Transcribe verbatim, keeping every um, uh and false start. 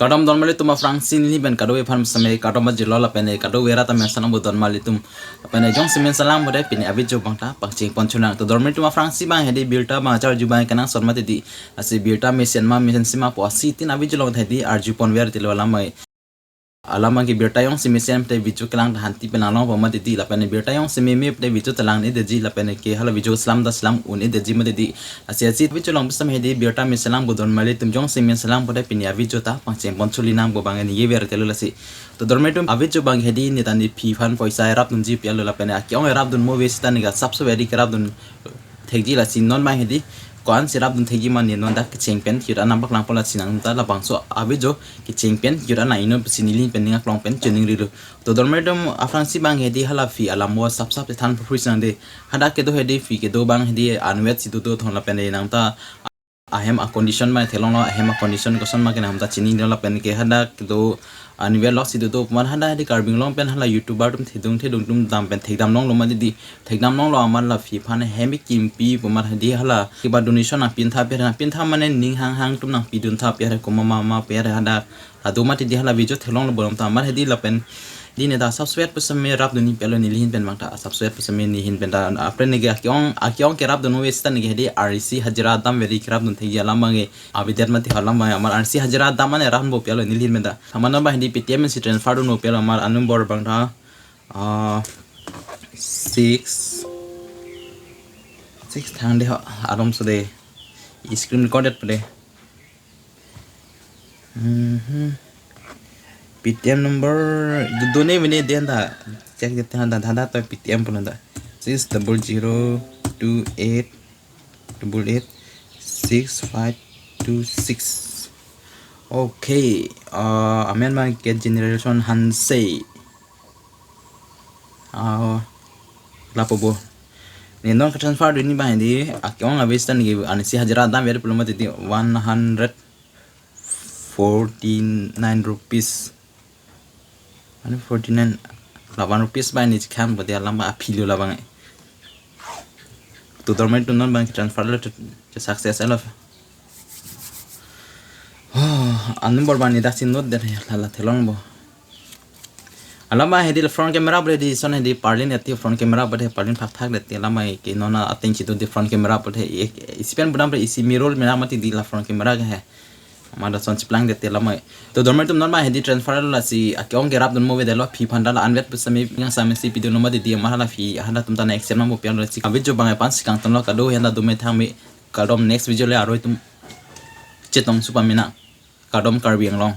Kardom donmarli atum aphrangsi neli pen kadokave aphan seme kardom pajirlo lapen kadokave rat amen salam bo donmarli atum. Lapen jongsi men salam bo de pini a-video abang ta pangcheng pon chonang. To donmarli atum aphrangsi abang hedi birta abang charju abang kenangsot mati di. Lasi birta mesen ma mesensi ma pu lasi tin a-video along hedi arju pon ver tilo alam abang. Alam abang ke birta jongsi mesen te video kelang ta hanti pen lang long po mati di lapen birta jongsi meme te video ta lang-edetji lapen ke hala video selam ta selam un-edetji mati di. Lasi lasi video along pusam hedi birta mesen lang bo donmarli atum jongsi men salam bo de pini a-video ta pangcheng pon chuli nang bo abang neli ver tilo lasi. To donmarli atum a-video abang hedi ne ta nephi aphan poisa erapdunji pu alo lapen ke-ong erapdun mo ave seta ne ke asapso hedi kerapdun thekji lasi non abang hedi ko-ansi rapdun thekji ma ne non dak kecheng pen hirana bak lang po lasi nang ta labangso a-video kecheng pen hirana ino pusi neli pen ning aklong pen choningrilo. To donmarli atum aphrangsi abang hedi hala phi alam bo sapsap te than phu phu si nang de. Hadak kedo hedi phi kedo abang hedi unwet si dodo thon lapen nang ta ahem a-condition abang theklonglo, ahem a-condition koson ma ke nang ta chinilo lapen ke hadak kedo unwet lo si dodo pu amat hadak hedi Karbi Anglong pen hala YouTuber atum thedung thedung atum dam pen thekdam longlo mati di. Thekdam longlo amat la phi aphan hem kimpi pu amat hedi hala kiba donation nangpin tha pu, nangpin tha mane ning hanghang atum nangpidun tha pu, komat ma ma pu hadak lado mati di hala video theklonglo bolom ta amat hedi lapen hedi ne ta asapso pusame rapdun ni pu alo neli ahin pen abang ta asapso pusame neli ahin pen ta apre ne ke ke-ong ke-ong kerapdun mo ave seta ne ke hedi R C hajira dam veri kerapdun thekji alam abang ke avedet mati alam abang amar R C hajira dam mane rap bo pu alo neli ahin pen ta. Amat non abang hedi Paytm si transfer dun mo pu alo amar a-number abang ta ah, six six thang de ho alam so de screen recorded pu de. Mhm. Paytm number do, do ne mene den ta check det ta da da ta Paytm pu ta six double zero two eight double eight six five two six. Okay, uh, amen abang ke Generation Hanse. Ah, lapu bo. Ne non ke-transfer dun ni abang hedi ke-ong ave seta ne ke R C hajira dam veri pulo mati di one hundred forty-nine rupees. One forty-nine la one rupees abang ne chikham bo de alam abang aphilo labang. To donmarli atum non abang ke-transfer lo to, to success alo. Oh, a-number abang ne dak si note det hala theklong bo. Alam abang hedi la front camera pu hedi son hedi parlin ati front camera pu de parlin phak thak det alam abang ke non ateng chitu di front camera pu de isi pen budam pu isi mirror mera mati di la front camera ke he. Amat da son chiplang det alam abang. To donmarli atum non abang hedi transfer lo lasi ke-ong kerapdun mo ave det lo phi aphan ta la unwet pusame yang same si pidun lo mati di amat hala phi hadak atum ta na accept nang bo pu alo lasi a-video abang aphan si kangton lo kado henda dome thang me kardom next video le aroi atum chetong su pame nang. Kardom Karbi Anglong.